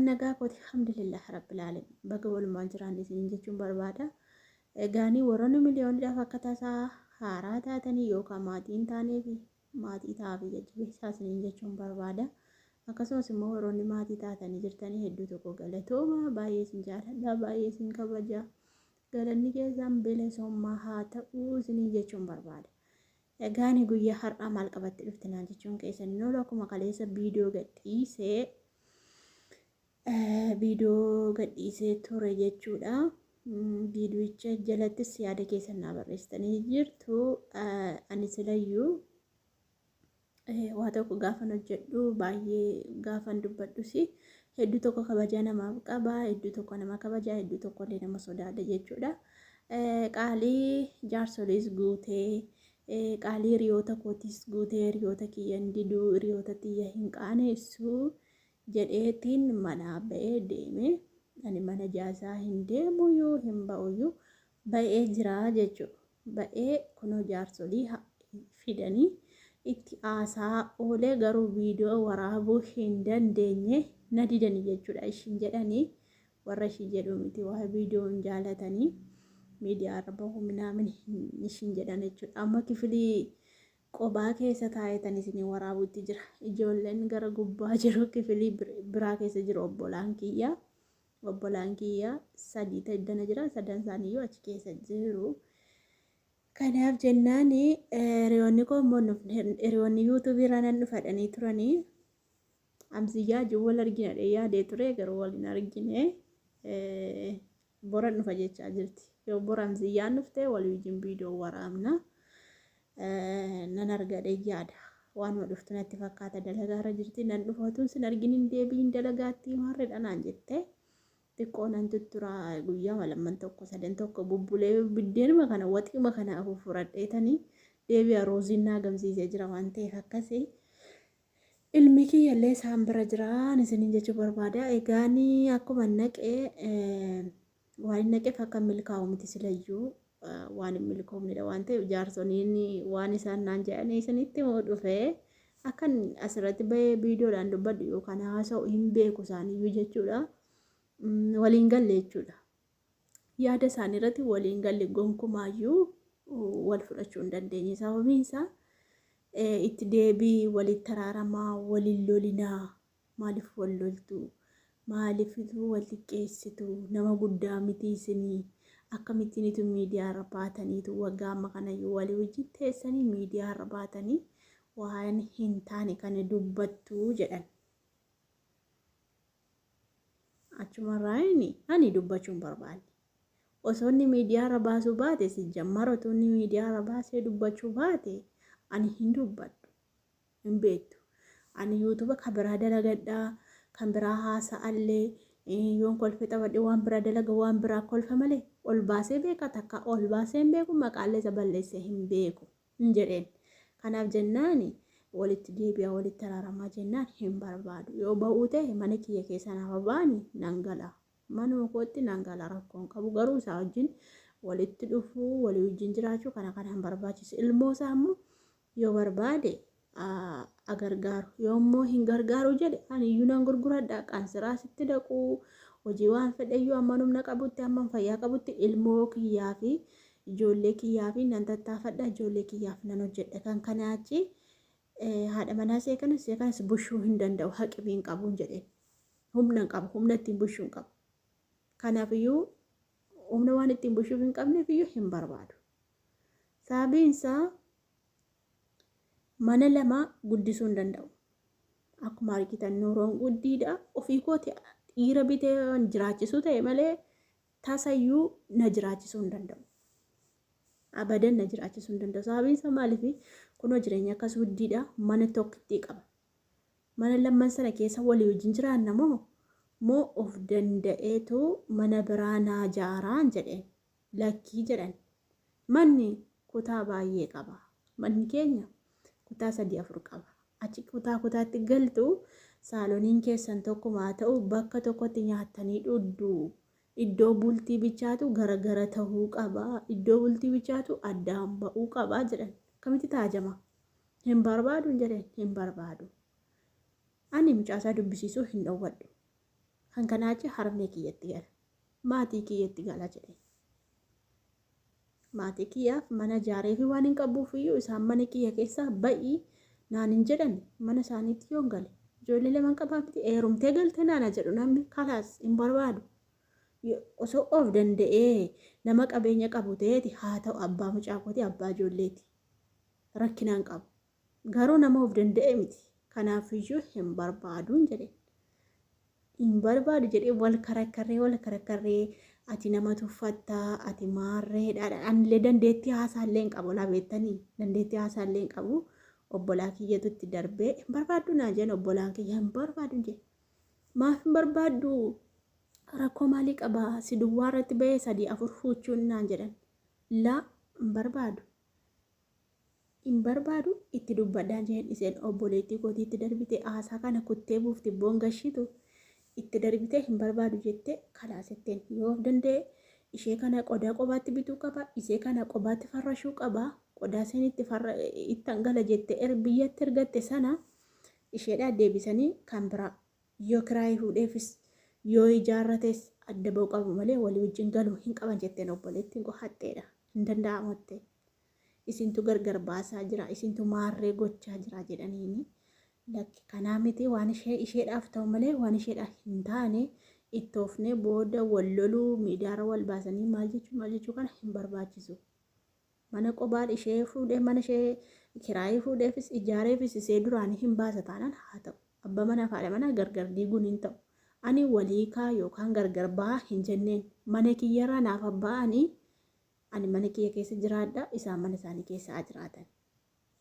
Annagaa kooti alhamdulillah rabbil alamin. Baga walumaan jiraanne isiniin jechuun barbaada. Egaanii warroonni miliyooniidhaaf akka tasaa haaraa taatanii yookaan maatii hin taaneef maatii ta'aafi jajjabeessaa isiniin jechuun barbaada. Akkasumas immoo warroonni maatii taatanii jirtanii hedduu tokko galatooma. Baay'ee isin jaaladha, baay'ee isin kabaja. Galanni keessan bilisummaa haa ta'u isiniin jechuun barbaada. Egaani guyyaa har'aa maal qabatte dhufte naan jechuun keessan hin oolu. Akkuma kaleessa viidiyoo gadhiisee viidiyoo gadhiisee ture jechuudha. Viidiyicha jalattis yaada keessan naa barreessitanii jirtu. Ani silayyuu waa tokko gaafan hojjedhu, baay'ee gaafan dubbadhus hedduu tokko kabajaa namaaf qaba, hedduu tokko nama kabajaa, hedduu tokko illee nama sodaadha jechuudha. Qaalii jaarsoliis guutee, qaalii hiriyoota kootis guutee, hiriyoota kiyya hin diduu, hiriyoota tiyya hin qaaneessu jedheetiin manaa ba'ee deeme. Ani mana jaasaa hin deemuyyuu hin ba'uyyuu ba'ee jira jechuudha. Ba'ee kunoo jaarsolii fidanii itti haasaa oolee, garuu viidiyoo waraabuu hin dandeenye, na didanii jechuudha. Ishiin jedhanii warra ishii jedhu miti, waa viidiyoo hin jaalatanii miidiyaa irra bahu minaamin ishiin jedhan jechuudha. Amma kifilii qobaa keessa taa'etan isinii waraabuutti jira. Ijoolleen gara gubbaa jiru, kifilii biraa keessa jiru. Obbolaan kiyya, obbolaan kiyya sadii iddana jira, sadan isaaniiyyuu achi keessa jiru. Kanaaf jennaan hiriyoonni koo immoo hiriyoonni yuutuubii irraa nan dhufadhanii turanii Amziyyaa wajjin wal argina yaadee ture, garuu wal hin argine. Boran dhufa jechaa jirti. Yoo bora Amziyyaan dhufte walii wajjin viidiyoo waraabna. Nan argadhe yaada. Waanuma dhuftu natti fakkaata, dalagaarra jirti. Nan dhufatuun sin argin hin deebiin dalagaatti maarreedha naan jette. Xiqqoo nan tuttura, guyyaa lamman tokko sadan tokko bubbulee biddeenuma kana waxiima kana fufuradheetanii deebi'a. Rooziin naa gamsiisee jira waan ta'eef akkasii. Ilmi kiyyallee isaan bira jiraan isiniin jechuu barbaada. Egaan akkuma naqee waan hin naqeef akka milkaa'u miti, silayyuu waan hin milkoomnedha waan ta'eef, jaarsoliin waan isaan naan jedhanii isinitti immoo dhufee akkan asirratti bahee viidiyoodhaan dubbadhu yookaan haasa'u hin beeku isaaniiyyuu jechuudha. Waliin galle jechuudha. Yaada isaanii irratti waliin galle, gonkumaayyuu wal fudhachuu hin dandeenye. Sababiin isaa itti deebii walitti araaramaa, waliin lolinaa, maaliif wal loltu? Maaliifitu wal xiqqeessitu? Nama guddaa miti isinii? Akkamittiinitu miidiyaa irra baataniitu waggaa amma kanayyuu walii wajjin teessanii miidiyaa irra baatanii waan hin taane kana dubbattu jedhan. Achumarraa inni ani dubbachuu hin barbaanne. Osoo inni miidiyaa irra baasuu baate, si jammara otoo inni miidiyaa irra baasee dubbachuu baate ani hin dubbadhu. Hin beektu. Ani yuutuuba kan biraa dalagadhaa, kan biraa haasa'allee, yoon kolfee taphadhe waan biraa dalaga, waan biraa kolfa malee ol baasee beeka takka ol baasee hin beeku, maqaalee isa balleessee hin beeku hin jedheen. Kanaaf jennaan walitti deebi'a, walitti araaramaa jennaan hin barbaadu. Yoo ba'uu ta'e mana kiyya keessa naaf ba'ani nan gala. Manuma kootti nan gala, rakkoon qabu, garuu isaa wajjin walitti dhufuu, walii wajjin jiraachuu kana kana hin barbaachisu. Ilmoo isaa immoo yoo barbaade agargaaru, yoo immoo hin gargaaru jedhe ani iyyuu nan gurguradha, qansiraa sitti dhaqu, hojii waan fedheyyuu amma humna qabutti, amma fayyaa qabutti ilmoo kiyyaa fi ijoollee kiyyaa fi nan tattaafadha, ijoollee kiyyaaf nan hojjedha. Kan kanaa achi haadha manaa see kanas see kanas bushuu hin danda'u, haqimii hin qabu jedheen. Humna hin qabu, humna ittiin bushuu hin qabu. Kanaaf iyyuu humna waan ittiin bushuuf hin qabneef iyyuu hin barbaadu. Sababiin isaa mana lama guddisuu hin danda'u. Akkuma argitan nuuroon guddiidha. Ofii kooti dhiira bitee jiraachisuu ta'e malee tasayyuu na jiraachisuu hin danda'u. Abadan na jiraachisuu hin danda'u. Sababiin isaa maaliif? Kunoo jireenya akkas guddiidha. Mana tokkittii qaba. Mana lamman sana keessa walii wajjin jiraanna moo of danda'eetu mana biraa naa jaaraan jedheen. Lakkii jedhan. Manni kutaa baay'ee qaba. Manni keenya kutaa sadii afur qaba. Achi kutaa kutaatti galtu, saaloniin keessan tokkuma ta'u, bakka tokkotti nyaattanii dhugdu. Iddoo bultii bichaatu garagara ta'uu qaba. Iddoo bultii bichaatu addaan ba'uu qaba jedhan. Akkamitti taajama? Hin barbaadu jedheen, hin barbaadu. Ani mucaasaa dubbisiisuu hin dhowwadhu. Kan kanaa achi harmee kiyyatti gala. Maatii kiyyatti gala jedhe. Maatii kiyyaaf mana ijaareefi waan hin qabuuf iyyuu isaan mana kiyya keessaa ba'ii naan hin jedhan mana isaaniitti yoon gale. Ijoollee laman qabaa miti heerumtee galte naana jedhu namni kalaas hin barbaadu. Osoo of danda'ee nama qabeenya qabu ta'eeti haa ta'u abbaa mucaa kooti abbaa ijoolleeti. Rakkinaan qabu. Garuu nama of danda'e miti. Kanaafiyyuu hin barbaaduun jedhe. Hin barbaadu jedhee wal karakkarree wal karakkarree ati nama tuffattaa ati maarreedha. Anillee dandeettii haasaallee hin qabu labeettanii dandeettii haasaallee hin qabu. Obbolaa kiyyatu itti darbee hin barbaaddu naa jedhan obbolaan kiyya hin barbaadu jedhe. Maaf hin barbaaddu rakkoo maalii qaba si duwwaa irratti bahee sadii afur fuuchuun naan jedhan. Laa hin barbaadu. Hin barbaadu itti dubbadhaan jeen isheen obboleettii kootiitti darbite haasaa kana kuttee buufti boongashitu itti darbite hin barbaadu jette kalaasetteen yoo of danda'e ishee kana qodaa qobaatti bituu qaba ishee kana qobaatti farrashuu qaba qodaa isheen itti farra ittan gala jette biyyatti ergatte sana isheedhaa deebisanii kan biraa yoo kiraayii fuudheefis yoo ijaarrates adda ba'uu qabu malee walii wajjin galuu hin qaban jetteen obboleettiin koo haxxeedha hin danda'amu isintu gargar baasaa jira isintu maarree gochaa jira jedhaniini lakki kanaa miti waan ishee isheedhaaf ta'u malee waan isheedhaaf hin taane ittoofnee booda wal loluu miidiyaarra wal baasanii maal jechuu maal jechuu kana hin barbaachisu. Mana qobaan ishee fuudhee mana ishee kiraayii fuudheefis ijaareefis ishee duraanii hin baasa taanaan haa ta'u. Abbaa manaa fi haadha manaa gargar diiguun hin ta'u. Ani waliikaa yookaan gargar ba'aa hin jenneen mana kiyyarraa naaf abba'anii ani mana kiyya keessa jiraadha isaan mana isaanii keessa haa jiraatan.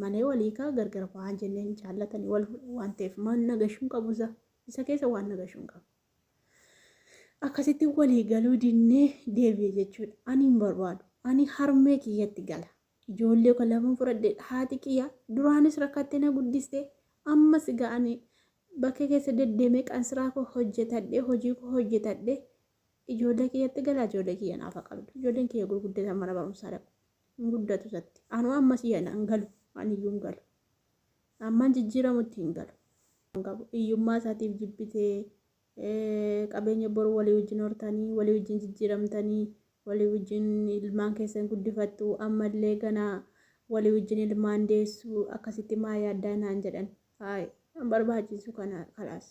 Malee waliikaa gargar ba'aa jenneen jaallatanii wal waan ta'eef waan nagashuun qabu isa isa keessa waan nagashuun qabu. Akkasitti walii galuu dinnee deebi'e jechuudha. Ani hin barbaadu. Ani harmee kiyyatti gala. Ijoollee koo lama fudhadhe haati kiyya duraanis rakkattee na guddiste ammas ga'anii bakka keessa deddeemee qansiraa koo hojjetadhe hojii koo hojjetadhe ijoollee kiyyatti gala ijoollee kiyya naaf qabdu. Ijoolleen kiyya gurguddatan mana barumsaa dhaqu. Hin guddatu isatti. Anuu ammas yana hin galu. Ani iyyuu hin galu. Ammaan jijjiiramutti hin galu. Qabu. Hiyyummaa isaatiif jibbitee qabeenya boru walii wajjin hortanii walii wajjin jijjiiramtanii walii wajjin ilmaan keessan guddifattu ammallee ganaa walii wajjin ilmaan deessu akkasitti maa yaaddaa naan jedhan. Hayi nan barbaachisu kana kalaas.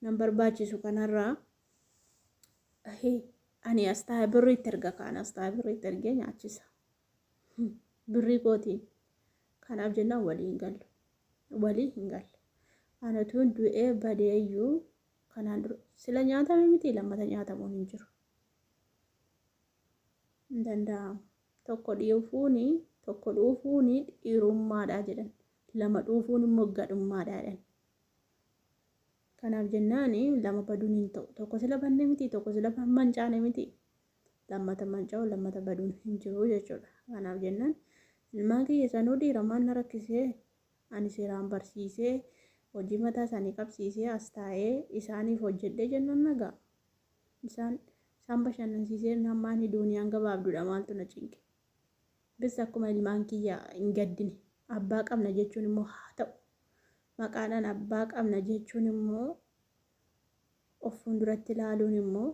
Nan barbaachisu kanarraa ani as taa'ee birrii itti erga kaan as taa'ee birrii itti ergee nyaachisa. Birrii kootiin. Kanaaf jennaan walii hin gallu. Walii hin gallu. Ani utuun du'ee badee iyyuu kanaan dura sila nyaatame miti lammata nyaatamuun hin jiru. Hin danda'amu. Tokko dhuufuuni tokko dhuufuuni dhiirummaadha jedhan. Lama dhuufuun immoo gadhummaadha jedhan. Kanaaf jennaan lama baduun hin ta'u. Tokko sila banne miti tokko sila mancaane miti. Lammata manca'u lammata baduun hin jiru jechuudha. Kanaaf jennaan ilmaan kiyya sanuu dhiiramaan na rakkisee ani seeraan barsiisee hojii mataa isaanii qabsiisee as taa'ee isaaniif hojjedhee jennaan nagaa. Isaan isaan bashannansiisee hammaan duuniyaan gabaabduudha maaltu na cinqe. Bis akkuma ilmaan kiyya hin gaddine abbaa qabna jechuun immoo haa ta'u. Maqaadhaan abbaa qabna jechuun immoo of fuulduratti ilaaluun immoo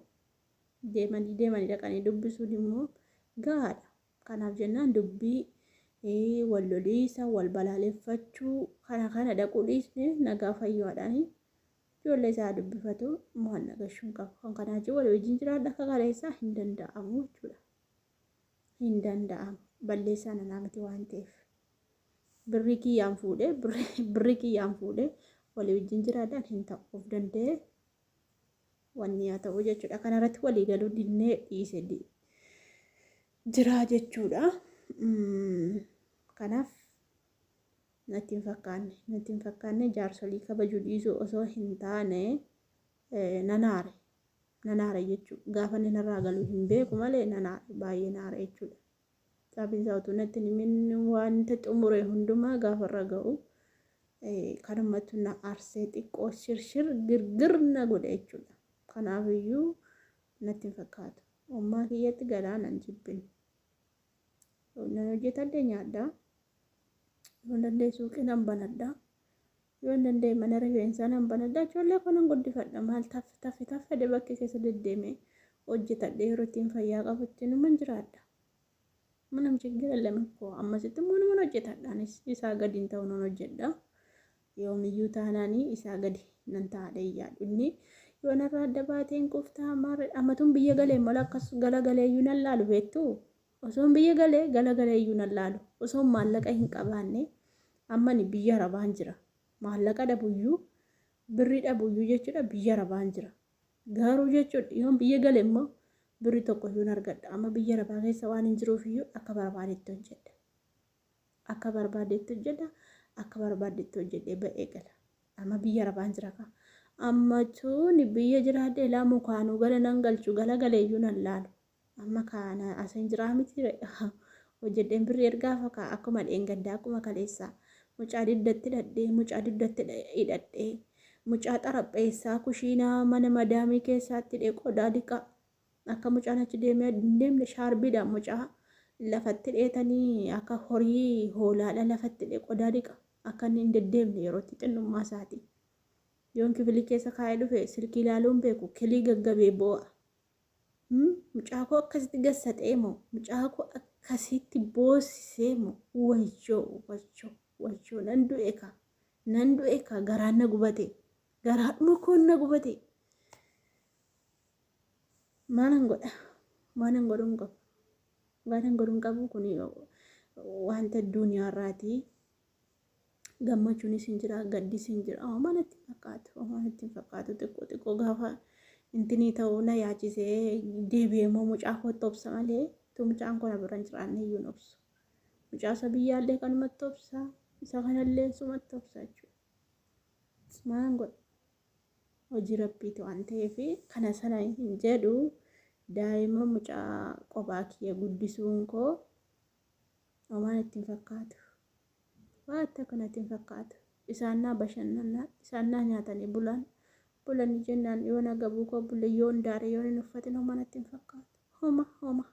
deemanii deemanii dhaqanii dubbisuun immoo gahaadha. Kanaaf jennaan dubbii wal loliisa wal balaaleffachuu kana kana dhaquu dhiisne nagaa fayyaadhaan ijoollee isaa dubbifatu waan nagashuun qabu. Kan kanaa jiru walii wajjin jiraadha akka kaleessaa hin danda'amu jechuudha. Hin danda'amu. Balleessaa nanaa miti waan ta'eef. Birrii kiyyaan fuudhee birrii kiyyaan fuudhee walii wajjin jiraadhaan hin ta'u. Of danda'ee wanni haa ta'u jechuudha. Kanarratti walii galuu dinnee dhiise jiraa jechuudha. Kanaaf natti hin fakkaanne natti hin fakkaanne jaarsolii kabajuu dhiisuu osoo hin taane nanaare nanaare jechuudha. Gaafa inni narraa galuu hin beeku malee nanaare baay'ee naare jechuudha. Sababiin isaa utuu natti hin himin wanta xumure hundumaa gaafa irra ga'u kanumatu na aarsee xiqqoo shirshir girgir na godhe jechuudha. Kanaafiyyuu natti hin fakkaatu. Ummaa kiyyatti galaa nan jibbine. Nan hojjetadhe nyaadha. Yoon danda'e suuqii nan banadha. Yoo hin danda'e mana rifeensaa nan banadha. Ijoollee koo nan guddifadha. Maal taffe taffe taffe bakkee keessa deddeemee hojjetadhee yeroo ittiin fayyaa qabutti numan jiraadha. Manam chiggir የለም እኮ ammasitti immoo numan hojjetadha. Anis isaa gadi hin ta'u nan hojjedha. Yoomiyyuu taanaanii isaa gadi nan taa'adha yaadu. Inni yoo narraa adda baateen qoftaa ammatuun biyya galee mala akkas gala galeeyyuu nan laalu beektu. Osoon biyya galee gala galeeyyuu nan laalu. Osoon maallaqa hin qabaanne ammani biyya arabaan jira. Maallaqa dhabuyyuu birrii dhabuyyuu jechuudha biyya arabaan jira. Garuu jechuudha yoon biyya gale immoo birrii tokko iyyuu hin argadha. Amma biyya arabaa keessa waan hin jiruuf iyyuu akka barbaadetti hojjedha. Akka barbaadetti hojjedha. Akka barbaadetti hojjedhee ba'ee gala. Amma biyya arabaan jira kaa. Amma tuuni biyya jiraadhee laa mukaanuu gala nan galchu gala galeeyyuu nan laalu. Amma kaana asin jiraa miti hojjedheen birrii ergaa fakaa akkuma dheengaddaa akkuma kaleessaa mucaa diddatti hidhadhee mucaa diddatti hidhadhee mucaa xarapheessaa kushiinaa mana madaamii keessaatti hidhee qodaa dhiqaa akka mucaan achi deemee hin deemne shaarbiidhaan mucaa lafatti dheetanii akka horii hoolaadha lafatti hidhee qodaa dhiqa akka inni hin deddeemne yerootti xinnummaa isaati. Yoon kifilii keessa kaa'ee dhufe silkii ilaaluun beeku kilii gaggabee boo'a. Mucaa koo akkasitti gassaxee moo mucaa koo akkasitti boossisee moo wayyoo wayyoo wayyoo nan du'e kaa nan du'e kaa garaan na gubate garaadhuma koon na gubate. Maalan godha maalan godhuu hin qabu waanan godhuu hin qabu kun wanta duniyaarraati. Gammachuunis hin jira gaddis hin jira homaa natti hin fakkaatu homaa natti hin fakkaatu xiqqoo xiqqoo gaafa intinii ta'uu na yaachisee deebi'ee immoo mucaa kootti obsa malee tu mucaan koo na bira hin jiraanne iyyuu hin obsu. Mucaa isa biyyaallee kanumatti obsa isa kanallee sumatti obsa jechuudha. Maalan godha hojii rabbiiti waan ta'eef kana sana hin jedhu daa'ima mucaa qophaa kiyya guddisuun koo homaa natti hin fakkaatu. Waan akka natti hin fakkaatu. Isaan naa bashannanaa isaan naa nyaatanii bulan bulanii jennaan yoo na gabuu koo bule yoo hin daare yoo hin uffatin homaa natti hin fakkaatu. Homa homa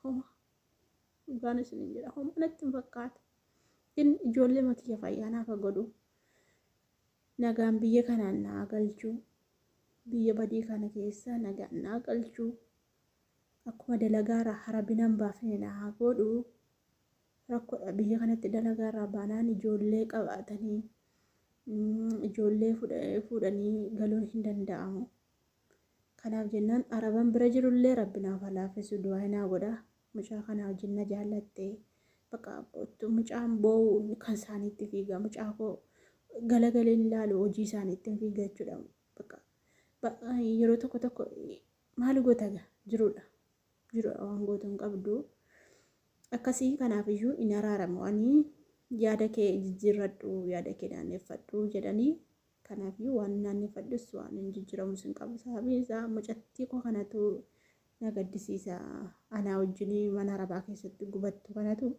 homa dhugaan isin hin jedha homa natti hin fakkaatu. In ijoollee makiyya fayyaa naaf godhu nagaan biyya kanaan naa galchuu biyya badii kana keessa nagaan naa galchuu akkuma dalagaarraa harabina hin baafne naa godhu. Rakkoodha biyya kanatti dalagaarraa baanaan ijoollee qabaatanii ijoollee fuudhanii galuun hin danda'amu. Kanaaf jennaan araban bira jirullee rabbi naaf haa laaffisu du'aa naa godha. Mucaa kana wajjin na jaallatte bakka mucaan boo'u kan isaaniitti fiiga mucaa koo galagalee hin ilaalu hojii isaaniitti fiiga jechuudha. Bakka yeroo tokko tokko maal goota jirudha jirudha waan gootu hin qabdu. Akkasii kanaaf iyyuu hin araaramu ani yaada kee jijjiirradhu yaada kee naanneffadhu jedhanii kanaaf iyyuu waan naanneffadhus waan hin jijjiiramus hin qabu. Sababiin isaa mucattii koo kanatu na gaddisiisa anaa wajjin mana arabaa keessatti gubattu kanatu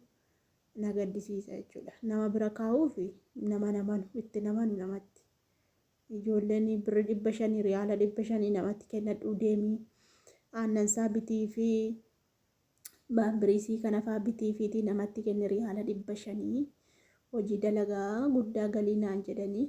na gaddisiisa jechuudha. Nama bira kaa'uuf nama namanu itti namanu namatti. Ijoolleen birri 500 riyaala 500 namatti kennadhu deemii aannansaa bitii fi baambiriisii kana fa'aa bitii fiitii namatti kenni riyaala 500 hojii dalagaa guddaa galii naan jedhanii.